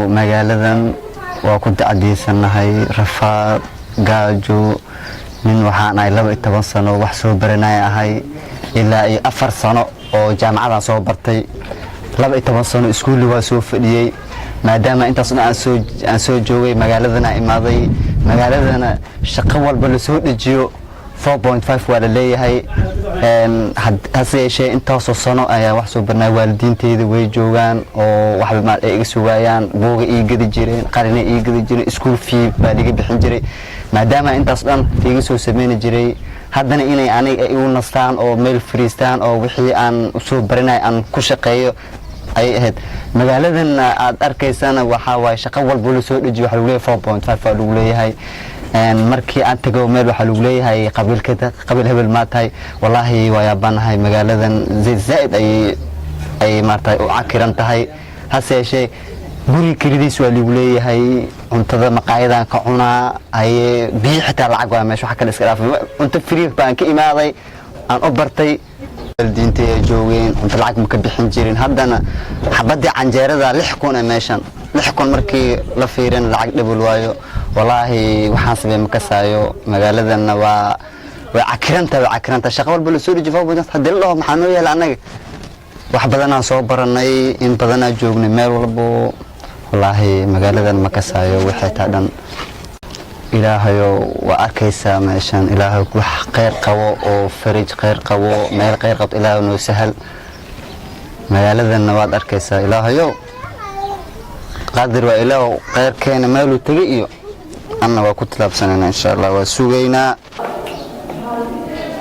Magaaladan waa ku dacdiisanahay, rafaad, gaajo. Nin waxaan ahay 12 sano wax soo baranaya ahay, ilaa iyo 4 sano oo jaamacadan soo bartay, 12 sano iskuulli waa soo fadhiyey. Maadaama intaas dhan aan soo joogay, magaaladana imaaday, magaaladana shaqo walba lasoo dejiyo 4.5 waa la leeyahay. Hase yeeshee intaasoo sano ayaa wax soo barnaa. Waalidiinteyda way joogaan oo waxba maal ay iga sugaayaan. Buuga ii gadi jireen, qalina ii gadi jireen, school fee baa liga bixin jiray. Maadaama intaas dhan liiga soo sameyni jiray, haddana inay aniga igu nastaan oo meel fariistaan oo wixii aan usoo baranay aan ku shaqeeyo ayay ahayd. Magaaladan aad arkaysana waxaa waaye shaqo walba la soo dejiyo waxa lagu leeyahay 4.5 waa lagu leeyahay. Markii aan tago meel waxaa lagu leeyahay qabiilka, qabiil hebel maa tahay. Wallaahi waa yaabanahay. Magaaladan zaid zaid ayay maaragtay u cakiran tahay. Hase yeeshee guriga kelidiis waa lagu leeyahay, cuntada maqaayadan ka cunaa, haye biyo xitaa lacag waa meesha. Wax kale iska dhaafay, cunto free baan ka imaaday aan u bartay. Waalidiintay ay joogeen, cunto lacag ma ka bixin jirin. Haddana xabadii canjeerada 6,000 ee meeshan, 6,000 markii la fiirin lacag dhibul waayo. Wallaahi waxaan sameey ma kasaayo. Magaaladanna way cakirantahay, way cakirantahay. Shaqo walba la soo dejiyo haddii la dhaho, maxaa noo yaala annaga? Wax badanaan soo baranay, in badanaa joognay meel walbo. Wallaahi magaaladan ma kasaayo waxay taa dhan. Ilaahayo waa arkaysaa meeshan. Ilaahay wax kheyr qabo oo farij kheyr qabo, meel kheyr qabto, Ilaahay noo sahal. Magaaladanna waad arkaysaa. Ilaahayo qaadir waa, Ilaahu kheyrkeena meeluu tegay iyo anna waa ku tilaabsanayna, insha Allah waa sugaynaa.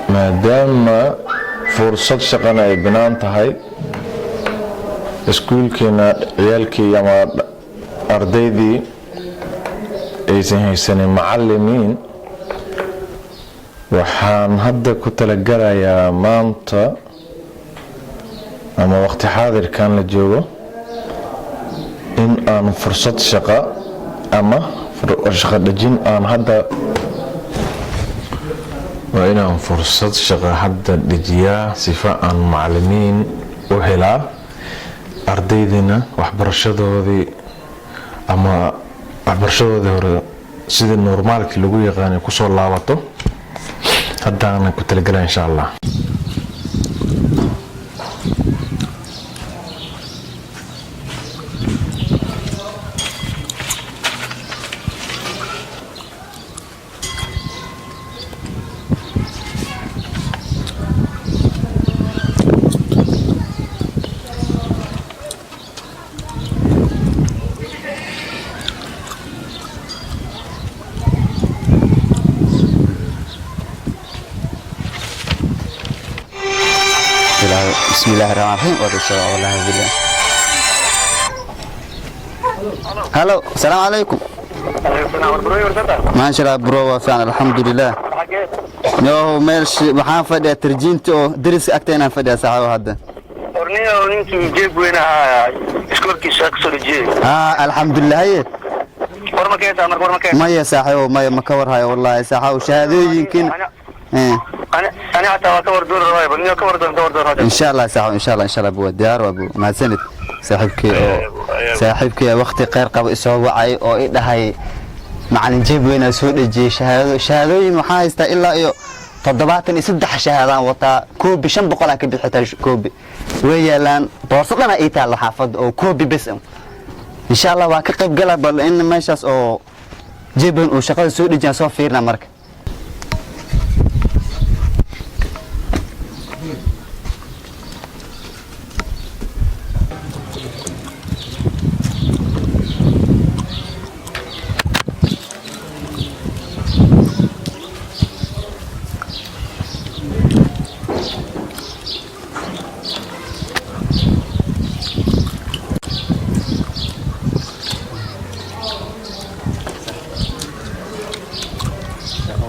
Maadaama fursad shaqana ay binaan tahay, iskuulkeena ciyaalkii ama ardaydii aysan haysanin macalimiin, waxaan hadda ku talagalayaa maanta ama waqti xaadirkan la joogo in aan fursad shaqa ama shaqo dhejin aan hadda, waa inaan fursad shaqa hadda dejiyaa sifa aan macalimiin u helaa, ardaydina waxbarashadoodii ama waxbarashadoodii hore sidii normaalkii lagu yaqaanay kusoo laabato. Haddaana ku talagelaya, insha Allah. بسم الله الرحمن الرحيم. والله بالله. هلو، السلام عليكم. ما شاء الله bro, waa fiican, alxamdulilah. Yo, meel waxaan fadhiyaa tarjiinta oo deriska agteenaan fadhiyaa, saaxiibo, hadda. Orniyo, ninkii jeeb weyn ahaa iskoolkiisa ka soo dejiyey. Haa, alxamdulilah, haye. War ma keentaa marka? War ma keentaa? Maya saaxiibo, maya, ma ka warhayo wallahi saaxiibo shahaadooyinkin. Ani xataa waa ka war doon rabaa, bal niyo ka war doon, ka war doon hadda. Insha Allah saaxiibo, insha Allah, insha Allah buu diyaar waa buu. Mahadsanid saaxiibkii oo saaxiibkii waqti kheyr qabo isoo wacay oo i dhahay macalin jeeb weynaa soo dhejiyey shahaado. Shahaadooyin waxaa haystaa ilaa iyo 73 shahaadaan wataa. Koobi 500 aan ka bixitaa, koobi way yaalaan, boorso dhana ii taallo xaafadda oo koobi bes ah. Insha Allah waan ka qayb gala. Bal in meeshaas oo jeeb weyn uu shaqada soo dhejiyaan soo fiirna marka.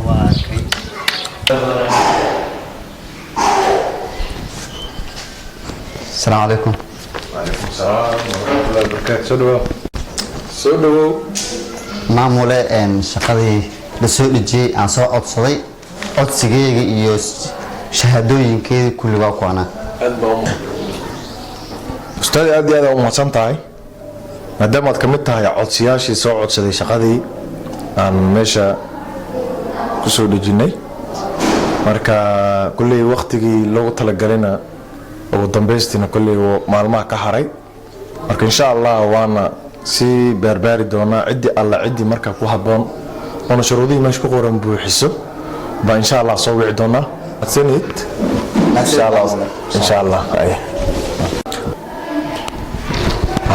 Waa arkay. Asalaamu calaykum. Waalaikum salaam waraxmatullahi wabarakaatu. Soo dhawow, soo dhawow. Maamule, shaqadii la soo dhejiyey aan soo codsaday, codsigeyga iyo shahaadooyinkeeda kulli waa kuwana. Aad baa ustaadi, aad iyo aad aa u mahadsan tahay. Maadaama aad ka mid tahay codsiyaashii soo codsaday shaqadii aan meesha ku soo dejinay, marka kulley waktigii loogu talagalina ugu dambaystiina kulley maalmaha ka haray. Marka insha Allah waana sii baarbaari doonaa ciddii alla ciddii marka ku habboon oona shuruudihii meesha ku qoran buuxiso baa insha Allah soo wici doonaa. Mahadsanid. Insha Allah, insha Allah. Ay.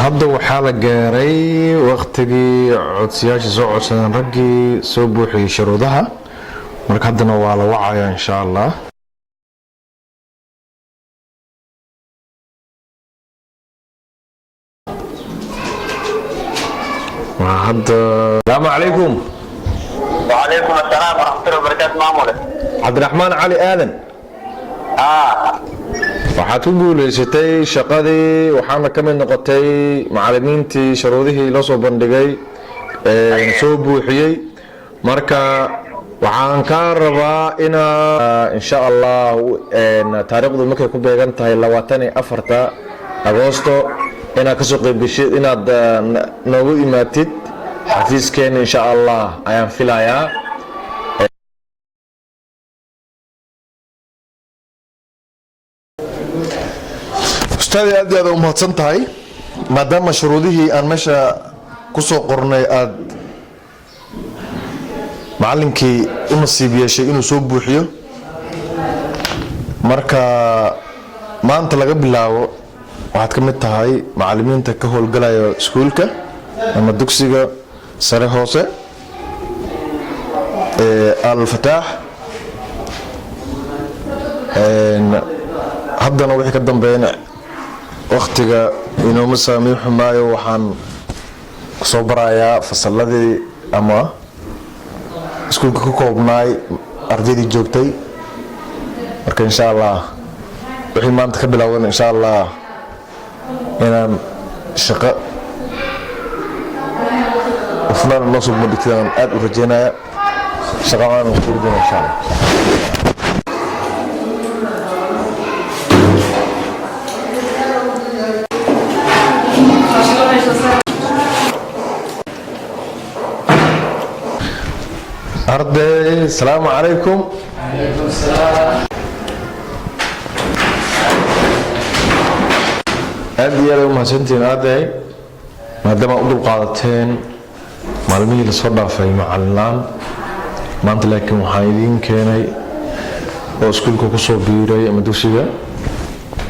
Hadda waxaa la gaaray waktigii codsiyaasha soo codsadeen raggii soo buuxiyey shuruudaha. Marka haddana waa la wacaya insha Allah. Waa hadda. Asalaamu calaykum. وعليكم السلام ورحمة الله وبركاته maamule. Cabdiraxmaan Cali Aadan. Ah. Waxaad ku guuleysatay shaqadii, waxaana ka mid noqotay macalimiintii shuruudihii loo soo bandhigay soo buuxiyey. Marka waxaan kaa rabaa inaa insha Allah taariikhdu markay ku beegan tahay 24-ta Agoosto inaad kasoo qeybgeshid, inaad noogu imaatid xafiiskeena insha Allah ayaan filayaa. Ustaadi, aad iyo aad u mahadsan tahay maadaama shuruudihii aan meesha ku soo qornay aad macallinkii u nasiib yeeshay inuu soo buuxiyo. Marka maanta laga bilaabo waxaad ka mid tahay macallimiinta ka howlgalaya iskuulka ama dugsiga sare hoose ee Al-Fataax. Haddana wixii ka dambeeyana waktiga inooma saameyn xumaayo. Waxaan kusoo barayaa fasaladii ama iskuulka ka koobnaay ardaydii joogtay. Marka insha Allah wixii maanta ka bilowdan insha Allah inaan shaqo hufnaan noo soo bandhigtid aan aad u rajeynaya. Shaqa aan ku ridana insha Allah. Arday, asalaamu calaykum. Aad iyo aad ay u mahadsantihiin arday, maadaama u dulqaadateen maalmihii lasoo dhaafay macalin. Maanta laakiin waxaan idiin keenay oo iskuulka kusoo biiray ama dugsiga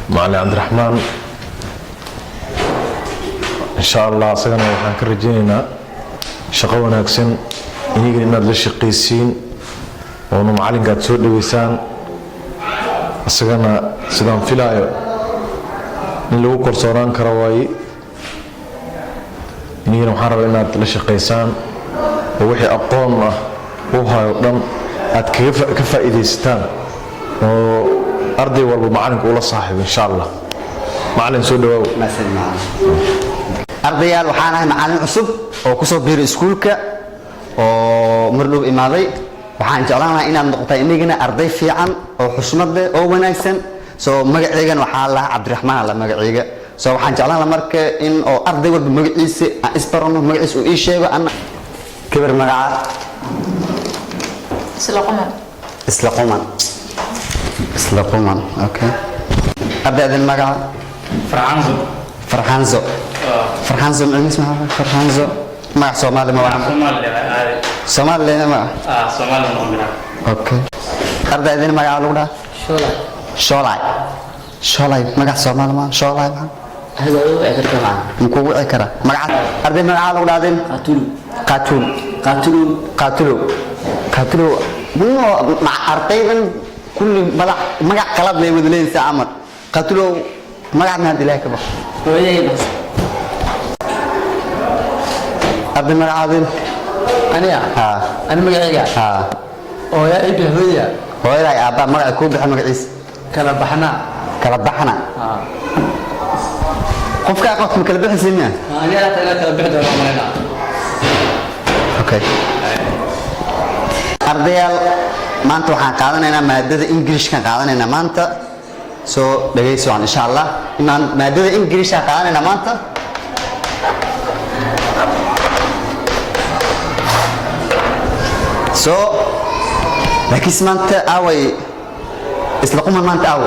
macalin Cabdiraxmaan. Insha Allah isagana waxaan ka rajaynaynaa shaqo wanaagsan, inigana inaad la shaqaysiin oona macalinka aad soo dhaweysaan. Isagana sidaan filaayo in lagu kalsoonaan karo waaye. Inigana waxaan rabaa inaad la shaqaysaan oo wixii aqoon ah uu hayo dhan aad kaga ka faa'iidaysataan oo arday walba macalinka ula saaxiibo insha Allah. Macalin, soo dhawaaw. Mahadsanid, macallin. Ardayaal, waxaan ahay macallin cusub oo kusoo biiray iskuulka oo mar dhow imaaday. Waxaan jeclaan lahaa inaad noqotaa inagana arday fiican oo xushmad leh oo wanaagsan. Soo magacaygan waxaa lahaa Cabdiraxmaan la magacayga. So waxaan jeclaan lahaa marka in oo arday walba magaciisa aan isbarano, magaciisa uu ii sheego. Ana kibir magaca? Isla quman. Isla quman, isla quman, okay. Ardaydan magaca? Farxanzo. Farxanzo, Farxanzo. Magaciis maxaa? Farxanzo magac Soomaali ma waa? Soomaali caadi. Soomaali leena magaca? Ah, Soomaali noqon karaa. Okay. Ardaydin magaca lagu dhaha? Sholay. Sholay, Sholay magac Soomaali ma Sholay ma? Hada u wici kartaa macna. Muku wici karaa magaca? Arday, magaca lagu dhahdin? Qaatulu. Qaatuul? Qaatulu. Qaatulo, qaatulo. No, ardaydan kulli madax magac qalad lay wada leeyihiin camal. Qaatulo magac ma hadda Ilaahay ka baqo. Hooyaday bas. Arday, magacaadin? Aniga? Ha. Ani magacayga? Ha. Hooya ibi hooya. Hooyaday aabbaa magaca kuu bixa magaciisa? Kala baxna. Kala baxna? Ah. Qofka aqoonta ma kala bixisay miya? Aniga hata ila kala bixi doona malaynaa. Okay. Ardayaal, maanta waxaan qaadanaynaa maadada Ingiriishkaan qaadanaynaa maanta. Soo dhagayso waan insha Allah inaan maadada Ingiriishkaan qaadanaynaa maanta. So laakiinse maanta aaway Isla Quman? Maanta aawo?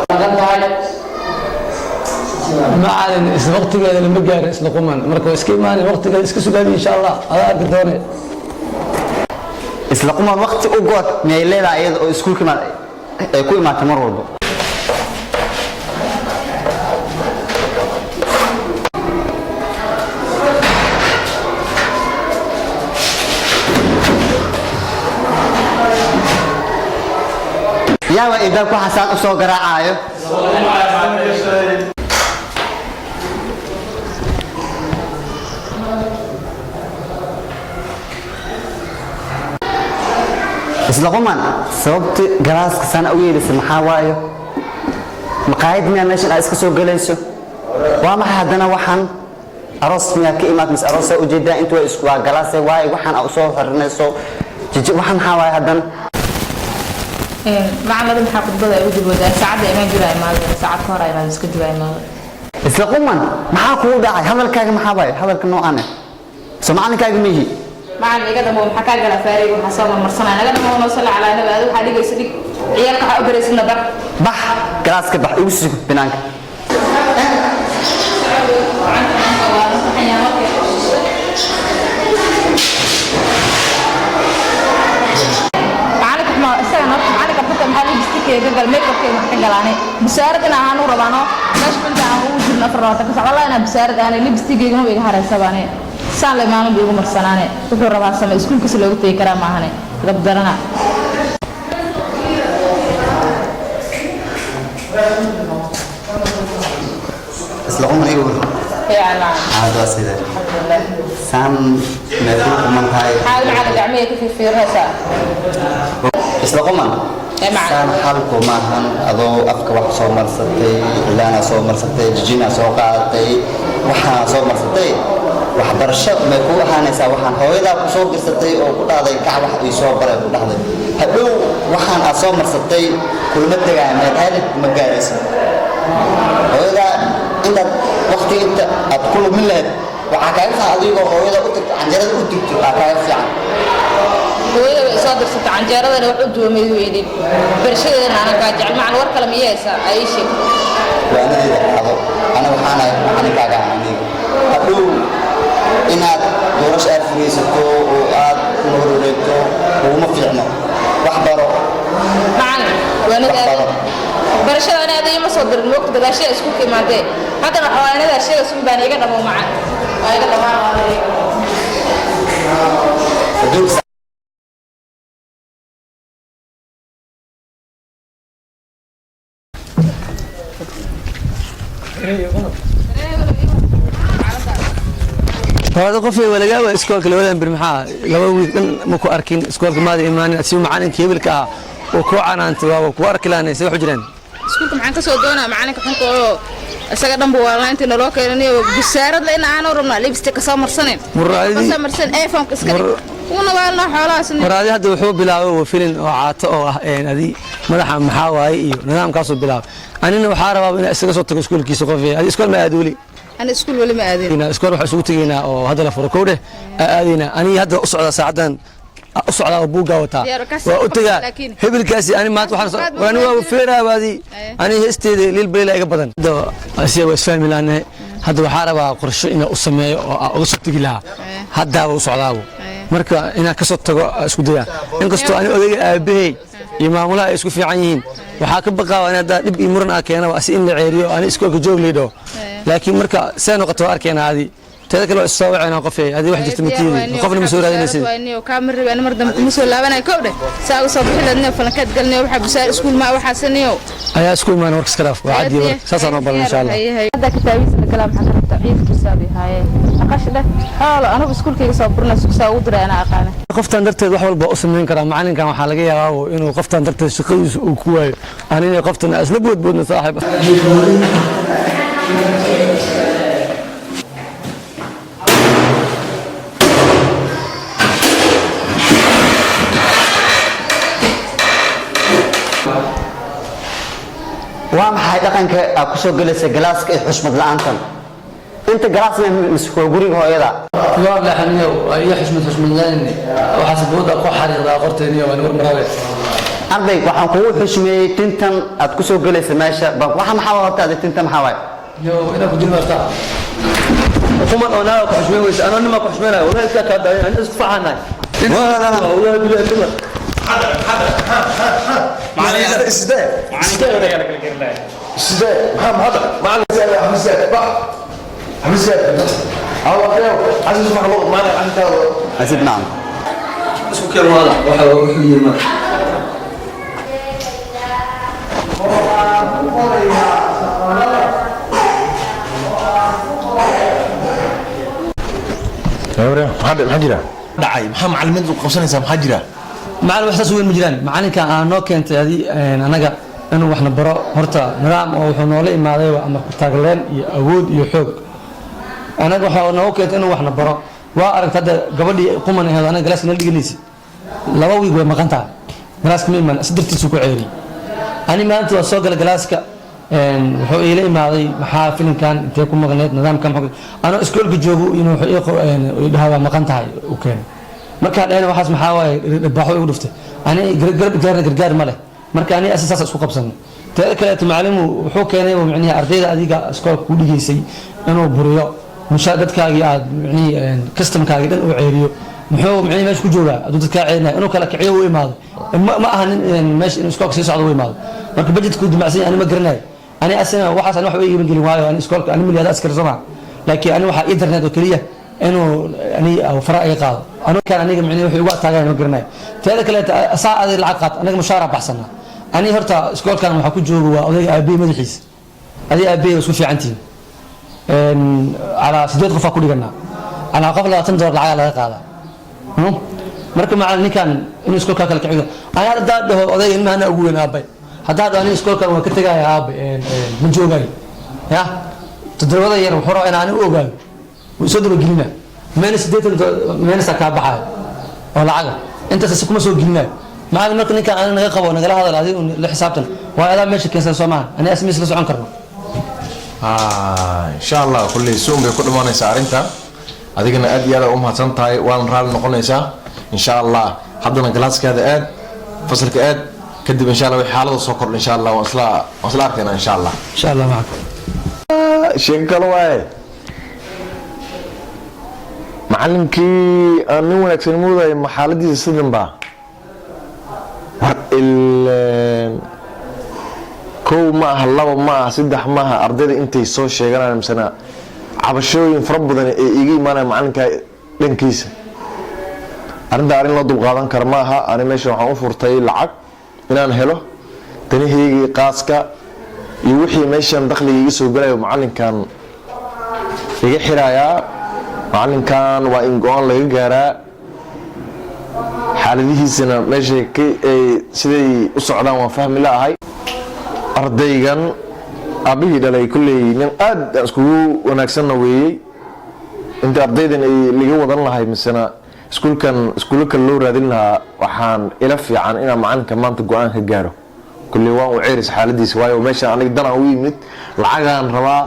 Macalin, isla waqtigeeda lama gaarin Isla Quman. Marka waa iska imaanay, waqtigeeda iska sugaadi, insha Allah adaa arki doone. Isla Quman waqti u good miyay leedahay iyada oo iskuulka ay ku imaatay mar walba? Yaa waa idaabku xasaan u soo garaacaayo? Isla Quman, sababta galaaska sana u yeelisa maxaa waayo? Maqaayad miyaa meeshan aad iska soo galayso? Waa maxay haddana waxaan? Aroos miyaa ka imaad mise aroosaa ujeedaa? Inta waa isku waa galaase waaye. Waxaan aa usoo xirinayso jiji, waxaan maxaa waaye haddana? Macalada, maxaa khudbada ay u diboodaa? Saacadda imaan jira imaada, saacad ka hor imaada, iska jira imaada. Isla Quman, maxaa kugu dhacay? Hadalkaaga maxaa waaye? Hadalka noocaan ah soo macalinkaaga mihi? Macalin, iga dhamo. Maxaa kaa gala faariga? Waxaa soo marmarsanaya naga dhamo. Noo salla calaa nabi. Adi waxaa dhigaysa dhig, ciyaalka waxaa u baraysidna bar. Bax, galaaska bax, igu sug banaanka. Macalinka xumaa isaga nafta macalinka xunta. Maxaa lipstick-keeda ka gal, make-up-keeda wax ka galaanay? Busaarad in ahaan u rabaano meesha xunta aan ugu jirno 24 ka sac. Wallahi inaa busaarad aanay lipstick-keega ma iga haraysabaane, saan le maalin ba igu marsanaane. Wuxuu rabaa same, iskuulkiisa looga tegi karaa maahane, dabdarana. Isla Quman, igu Fiican macalin. Xaalad waa sidee? Saan may kula quman tahay? Xaal macalin, gacmihii ka fiirfiirinaysaa. Isla Quman. Ee, macalin. Saan xalku maahan. Adoo afka wax soo marsatay, cilaanaa soo marsatay, jijinaa soo qaadatay, waxaa soo marsatay, waxbarasho may kuu ahaanaysaa? Waxaan hooyadaa ku soo dirsatay oo ku dhahday kac wax ii soo baray ku dhahday. Hadhow waxaan aad soo marsatay kulma tegaya, meel hadaf kuma gaarayso. Hooyadaa intaad waqti inta aad ku lumin lahayd, waxaa kaaga fiican adigoo hooyada u tagto, canjarada u tugto aa kaaga fiican. Hooyada way soo dirsatay, canjeeradana wax u duumay weydin, barashadeedana ana kaa jecel. Macalin, war kale miya haysaa? Ay sheeg. Waanadeeda qaado. Ana waxaan ahay macalinkaaga ah. Aniga hadhow inaad doorasho aad furaysato oo aad ku horwareegto uguma fiicno. Wax baro. Macalin, waanadaada barashada ani adiga ima soo dirin, moogta gadaashada iskuulka imaadee. Haddana xawaanada sheega sun baan iga dhamo. Macalin, waa iga dhamaan. Hadhow. Hada qof walagaaba iskoolka labadan bir, maxaa 2 wiig dhan ma ku arkin iskoolka? Maada imaanin si macalinka hebelka ah oo ku canaantay waaba ku arki lahanay. Se wax u jiraan? Iskuulka maxaan ka soo doonaa? Macalinka xunka oo isaga dhanba waa intii naloo keenanayo busaarad la in aanu rabnaa, lipstick ka soo marsanin, ka soo marsan, iPhone-ka iska dhig, uuna waalnaa xoolahaas. Muraadi hadda wuxuu bilaabay oo filin oo caato oo ah een adi madaxa maxaa waaye iyo nidaamkaasuu bilaabay. Anina waxaa rabaa inaa isaga soo tago iskuulkiisa. Qof adi iskool ma aad weli? Ani iskuul weli ma aadin. Inaa iskool waxaa isugu tegaynaa oo hadda la furo kowdheh aadaynaa. Aniga hadda u socdaa, saacadan u socdaa oo buuggaa wataa. Diyaar, kaas waa u tegaa. Laakiin. Hebelkaasi ani maanta waxaan Qaad ani waa feeraabaadi. Ani heesteeda lil bayla iga badan. Hadda asiga waa isfahmi laanahay. Hadda waxaa rabaa qorsho inaa u sameeyo oo aan uga soo tegi lahaa. Haddaaba u socdaabo marka inaan ka soo tago aan isku dayaa, inkastoo ani odayga aabahey iyo maamulaha ay isku fiican yihiin. Waxaa ka baqaa in haddaa dhib iyo muran aa keenaba asi in la ceeriyo, ani iskoolka joog liidho. Laakiin marka see noqoto waa arkeena. Adi teeda kale waa issoo waceenaa. Qofey adi wax jirta matiidi, qofna ma soo raadinaysid. Kaama rabi ani mar dambe kuma soo laabanayo. Kowdhe saa uga soo bixi laadniyo, falankeed galniyo, waxaa busaar iskuul ma waxaasaniyo. Ayaa isku imaan. Warka iska dhaaf, waa caddi warka saasaa noo balan, insha Allah. Hadda kitaabihiisa la galaa, maxaa ka rabtaa? Ciidkiisa bay haayeen aqash dheh xoolo. Anigu iskuulkayga soo burinay, saa ugu diray anaa aqaane. Qoftan darteed wax walba u samayn karaa macalinkan. Waxaa laga yaabaa inuu qoftan darteed shaqadiisa uu ku waayo. Anina qoftan isla boodboodna saaxiib. Waa maxay dhaqanka aad ku soo gelaysa galaaska iyo xushmad la'aantan inta galaasna mise waa guriga hooyada? Waa leexaniyo iyo xushmad xushmadlaani waxaas buuda ku xariiqdaa qorteeniyo waan war maraabe. Arday, waxaan kugu xushmeeyey tintan aad ku soo gelaysa meesha. Waxa maxaa horta adig tinta maxaa waay? Yo, inaa ku dil martaa kuman oo naaga ku xushmeyn weysa, anoo nimaa ku xushmeynayo, wallahi iska kaa daayan, ani isku faxanahay, wallahi bilahi dumar. Sidee maxaa maxaa macalin xafiiska bax xafiiska aw aw xafiiska maxaa loo maana anta Asid, nacam. Isku keen waada waxa wuxuu yiri marka. Maxaa jira dhacay? Maxaa macalimiintu qabsanaysaa? Maxaa jira? Macalin, wax saas weyn ma jiraan. Macalinka aan noo keentay adi anaga inuu waxna baro, horta nidaam oo wuxuu noola imaaday waa amar ku taagleen iyo awood iyo xoog. Anaga waxaa noogu keentay inuu waxna baro. Waa aragta hadda gabadhii quman ahayd anaga galaaska nala dhiganaysa, 2 wiig way maqan tahay, galaaska ma iman, si dartiisu ku ceeriyey. Ani maanta waa soo galay galaaska, wuxuu iila imaaday maxaa filinkan, intee ku maqneed, nidaamkan anoo iskoolka joogo inuu wuxuu ii dhahaa waa maqan tahay u keenay. Markaa dhaheen waxaas maxaa waaye, dhibaaxo igu dhuftay. Ani garab gaarna gargaar ma leh. Marka ani asa saas isku qabsanay. Teeda kaleeto macalimu wuxuu keenay oo micnihi ardayda adiga iskoolka ku dhigaysay inuu buriyo mushaa, dadkaagii aad micnihi customkaagii dhan uu ceeriyo. Muxuu micnihi meesha ku joogaa hadduu dadkaa ceerinaya? Inuu kala kiciyo u imaado ma aha nin meesha inuu iskoolka sii socdo u imaado. Marka budgetku dumacsan yahay, ani ma garanayo. Ani asina waxaas ani wax iiban gelin waayo. Ani iskoolka ani milyaada askari soo maha, laakiin ani waxaa internet oo keliya inuu ani fara iga qaado. Anu kan aniga micnihi wuxuu igu ataagan ma garanayo. Teeda kaleeta saa adig lacag qaat, anaga mushaara baxsana. Ani horta iskoolkan waxaa ku jooga waa odayga aabbihi madaxiisa. Adiga aabbihi waa isku fiican tihiin. Calaa sideed qofaa ku dhiganaa, calaa qof $20 lacagaa laga qaadaa. Marka macalin, ninkan inuu iskoolkaa kala kiciyo, ani haddaa dhaho odayga ilmahana ugu weyn aabbay, haddaa dhaho ani iskoolkan waan ka tegaya aabbe, ma joogayo ya toddobada yar, wuxuu rabaa inaan ani u ogaado, wuu soo dabagelina meena 80 meenasaa kaa baxaayo oo lacaga intaas kuma soo gelinayo macalin. Marka ninkan ani naga qabo, nagala hadal, adiga un la xisaabtan waayo, adaa meesha keensan soo maaha, ani asmiis la socon karno. Insha Allah kulley suun bay ku dhammaanaysaa arrinta. Adigana aad iyo aad u mahadsan tahay, waana raalli noqonaysaa insha Allah. Haddana galaaskaada aad, fasalka aad, kadib insha Allah wixii xaalada soo kordha insha Allah waan isla arkaynaa insha Allah. Insha Allah macalin. Sheeko kale waaye. Macalinkii aan nin wanaagsan moodayo ma xaaladiisa sidan baa? War ileen kow ma aha, laba ma aha, saddex ma aha. Ardayda intay soo sheeganayaan misena cabashooyin fara badan ee iiga imaanaya macalinka dhankiisa, arrinta arrin loo dulqaadan kara ma aha. Ani meesha waxaan u furtay lacag inaan helo, danahaygii qaaska iyo wixii meeshan dakhliga iga soo gelayo macalinkan iga xirayaa. Macalinkan waa in go-aan laga gaaraa, xaaladihiisana meeshay ka ay siday u socdaan waan fahmi la'ahay. Ardaygan aabbihii dhalay kulley nin aad aan iskugu wanaagsanna weeyey. Inta ardaydan ay laga wadan lahay misena iskuulkan iskuulo kale loo raadin lahaa, waxaan ila fiican inaan macalinka maanta go-aan ka gaaro. Kulley waan u ceeris xaaladiisa, waayo meeshan aniga danaan u yimid, lacagaan rabaa,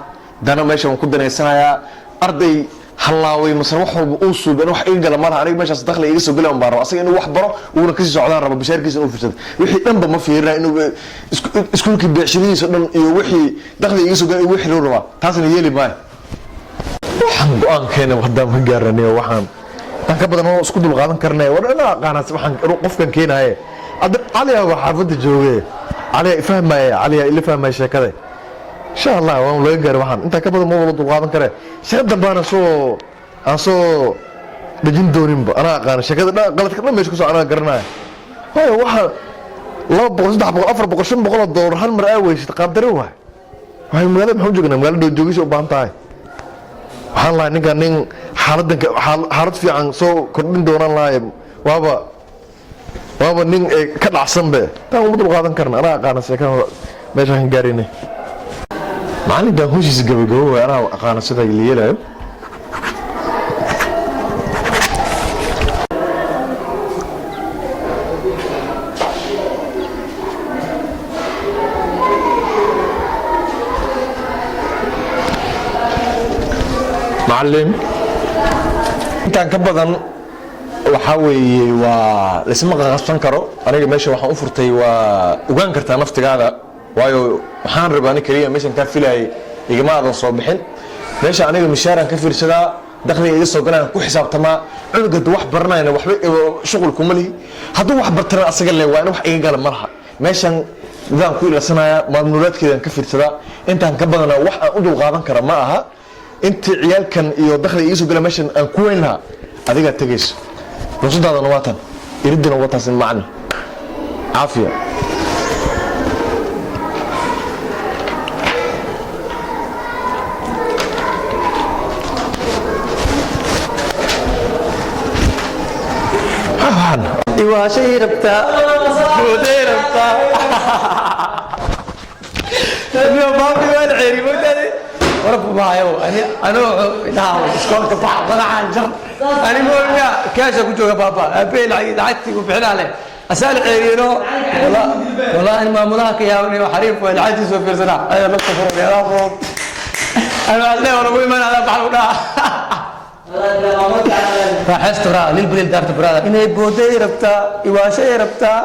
dana meesha waan ku danaysanayaa. Arday hallaaway masana wax walba uu suubay wax iga gala malaha. Aniga meeshaas dakhli iga soo gelay baan rabaa, asaga inuu wax baro uuna kasii socdaan raba, bashaarkiisa inuu fiirsado, wixii dhanba ma fiirina inuu iskuulkii beecshadihiisa dhan iyo wixii dakhli iga soo gelay wixii loo rabaa, taasna yeeli maayo. Waxaan go-aankeena haddaan ka gaaranayo, waxaan intaan ka badan oo isku dul qaadan karnay. War ina aqaana waxaan qofkan keenaye. Hadda Cali waa xaafadda jooge, Cali fahmaya, Cali ila fahmaya sheekada. Insha Allah waan laga gaari. Waxaan intaan ka badan ma wada dul qaadan kare. Shaqa dambaana soo aan soo dejin dooninba, anaa aqaana sheekada dhan, qaladka dhan meesha kusoo anaa garanaya. Waayo waxa 200, 300, 400, $500 hal mar aa weysad, qaabdare waay. Waxay magaalada maxaan u joognaa? Magaalada joogisa u baahan tahay. Waxaan lahay ninkan nin xaaladan xaalad fiican soo kordhin doonaan lahay, waaba nin ka dhacsan be. Taan uma dul qaadan karna, anaa aqaana sheekada meeshaan ka gaaraynay. Macalinkan hoshiisa gabagabo waay, anaa aqaana sida la yeelayo. Macalin. Intaan ka badan waxaa weeye waa laisma qaqabsan karo. Aniga meesha waxaan u furtay waa ogaan kartaa naftigaada, waayo waxaan rabaa ani keliya meeshan kaa filayay igama aadan soo bixin. Meesha aniga mishaaraan ka fiirsadaa, dakhliga iga soo galaan ku xisaabtamaa. Cunuga hadduu wax baranayna waxba shuqul kuma lihi, hadduu wax bartana asaga le waa in wax iga gala ma laha. Meeshan dadaan ku ilasanaya, maalmuulaadkeedaan ka fiirsadaa. Intaan ka badana wax aan u dulqaadan kara ma aha. Intii ciyaalkan iyo dakhliga iga soo gala meeshan aan ku weyn lahaa, adigaa tegayso. Ruqsadaadana waa tan, iridina waa taas. Macalin, caafiya. Iwaashay rabtaa, booday rabtaa. Niyo baabi waan ceeri moodade warab maayo. Ani anoo dhaha iskoolka bax, madaxaan jar. Ani mooya kaasha ku jooga baaba aabbe lacag lacagtii ku bixinaa leh asaal ceeriyeno. Wala wala in maamulaha ka yaabanayo, xariif waa, lacagtiisa soo fiirsanaa ayaa la safaray adaa. Ana alle wala way imaan adaa bax lagu dhaha. Raaxaysta braa lil bilil daarta baraada inay booday rabtaa, iwaashay rabtaa.